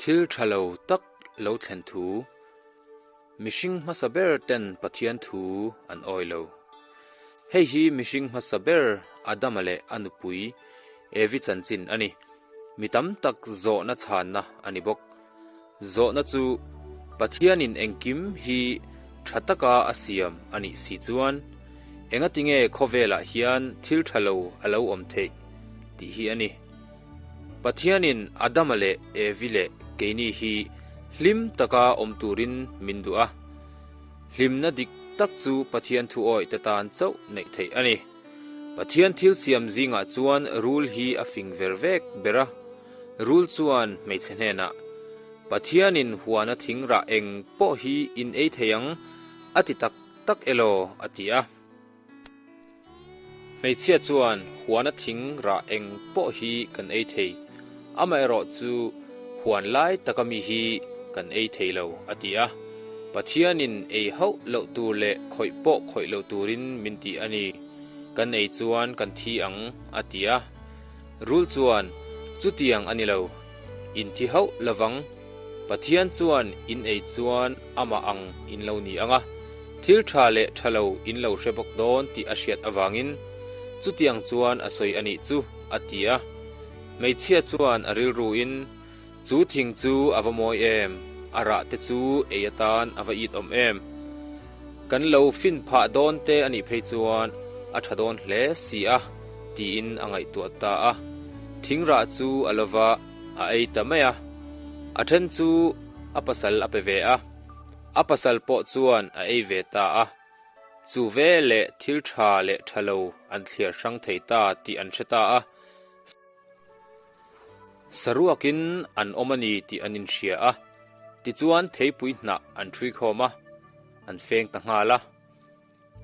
Thil tha lo tak lo thlen thu, Mihring hmasa ber ten Pathian thu an awi lo. Hei hi mihring hmasa ber Adama leh a nupui Evi chanchin a ni. Mi tam tak zawhna chhanna a ni bawk. Zawhna chu Pathianin engkim hi tha taka a siam a nih si chuan engatinge khawvelah hian thil tha lo a lo awm theih tih hi a ni. Pathianin Adama leh Evi leh keini hi hlim taka awm turin min duh a. Hlimna dik tak chu Pathian thuawih te tan chauh neih theih a ni. Pathian thil siam zingah chuan rul hi a fing ver vek ber a. Rul chuan hmeichhe hnenah, Pathianin huana thing rah eng pawh hi in ei thei ang, a ti tak tak elaw? a ti a. Hmeichhia chuan huana thing rah eng pawh hi kan ei thei, amaherawh chu huan lai taka mi hi kan ei thei lo, a ti a. Pathianin ei hauh loh tur leh khawih pawh khawih loh turin min ti a ni, kan ei chuan kan thi ang, a ti a. Rul chuan, Chutiang a ni lo, in thi hauh lovang, Pathian chuan in ei chuan amah ang in lo ni ang a, thil tha leh tha lo in lo hre bawk dawn tih a hriat avangin chutiang chuan a sawi a nih chu, a ti a. Hmeichhia chuan a rilruin, Chu thing chu a va mawi em, a rah te chu ei atan a va it awm em. Kan lo fin phah dawn te a nih phei chuan a tha dawn hle si a, tiin a ngaihtuah ta a. Thing rah chu a lo va a ei ta mai a. A then chu a pasal a pe ve a, a pasal pawh chuan a ei ve ta a. Chu ve leh thil tha leh tha lo an thliar hrang thei ta tih an hre ta a. Saruakin an awm a ni tih an inhria a, tichuan theipui hnah an ṭhui khawm a, an feng ta nghal a.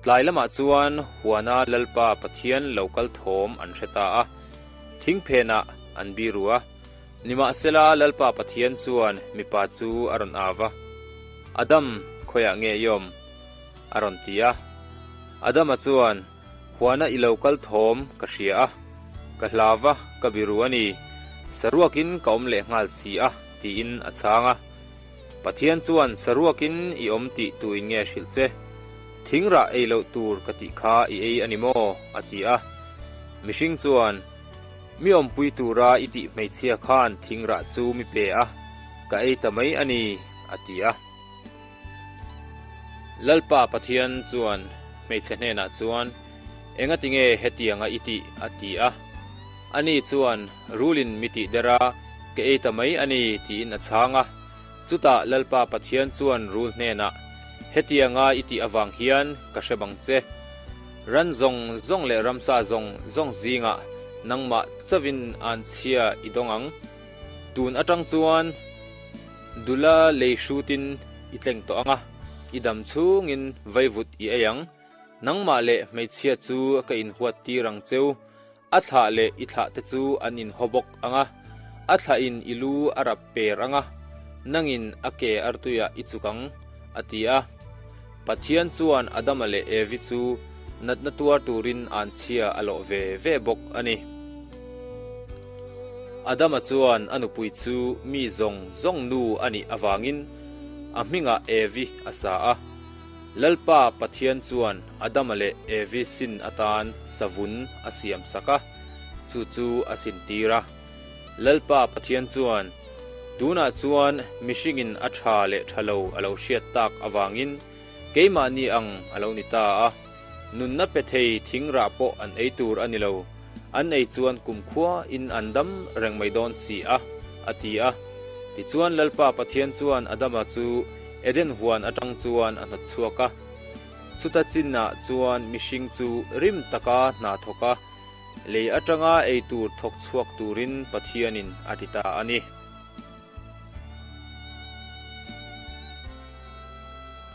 Tlai lamah chuan huana Lalpa Pathian lo kal thawm an hre ta a, thingphenah an biru a. Nimahsela Lalpa Pathian chuan mipa chu a rawn au a, Adam, khawiah nge i awm? a rawn ti a. Adama chuan, Huana i lo kal thawm ka hria a, ka hlau va, ka biru a ni. Saruakin ka awm leh nghal si a, tiin a chhang a. Pathian chuan saruakin i awm tih tuin nge hrilh che? Thing rah ei loh tur ka tih kha i ei a ni maw? a ti a. Mihring chuan, Mi awmpui tura i tih hmeichhia khan thing rah chu mi pe a, ka ei ta mai a ni, a ti a. Lalpa Pathian chuan hmeichhe hnenah chuan, Engati nge hetianga i tih? a ti a. Ani chuan, Rulin mi tih der a, ka ei ta mai a ni, tiin a chhang a. Chutah Lalpa Pathian chuan rul hnenah, Hetianga i tih avang hian ka hre bang che. Ran zawng zawng leh ramsa zawng zawng zingah nangmah chauhin anchhia i dawng ang. Tun atang chuan dula lei hrutin i tleng tawh ang a, i dam chhungin vaivut i ei ang. Nangmah leh hmeichhia chu ka inhuat tir ang cheu, a thlah leh i thlah te chu an inhaw bawk ang a, a thlahin i lu a rap per ang a, nangin a ke artuiah i chuk ang, a ti a. Pathian chuan Adama leh Evi chu natna tuar turin anchhia a lawh ve ve bawk a ni. Adama chuan a nupui chu mi zawng zawng nu a nih avangin a hmingah Evi a sa a. Lalpa Pathian chuan Adama leh Evi sin atan savun a siam sak a, chu chu a sintir a. Lalpa Pathian chuan, Tunah chuan mihringin a tha leh tha lo a lo hriat tak avangin keimahni ang a lo ni ta a, nunna pe thei thing rah pawh an ei tur a ni lo, an ei chuan kumkhua in an dam reng mai dawn si a, a ti a. Tichuan Lalpa Pathian chuan Adama chu Eden huan atang chuan a hnawt chhuak a. Chuta chinah chuan mihring chu rim taka hna thawk a, lei atanga ei tur thawk chhuak turin Pathianin a ti ta a ni.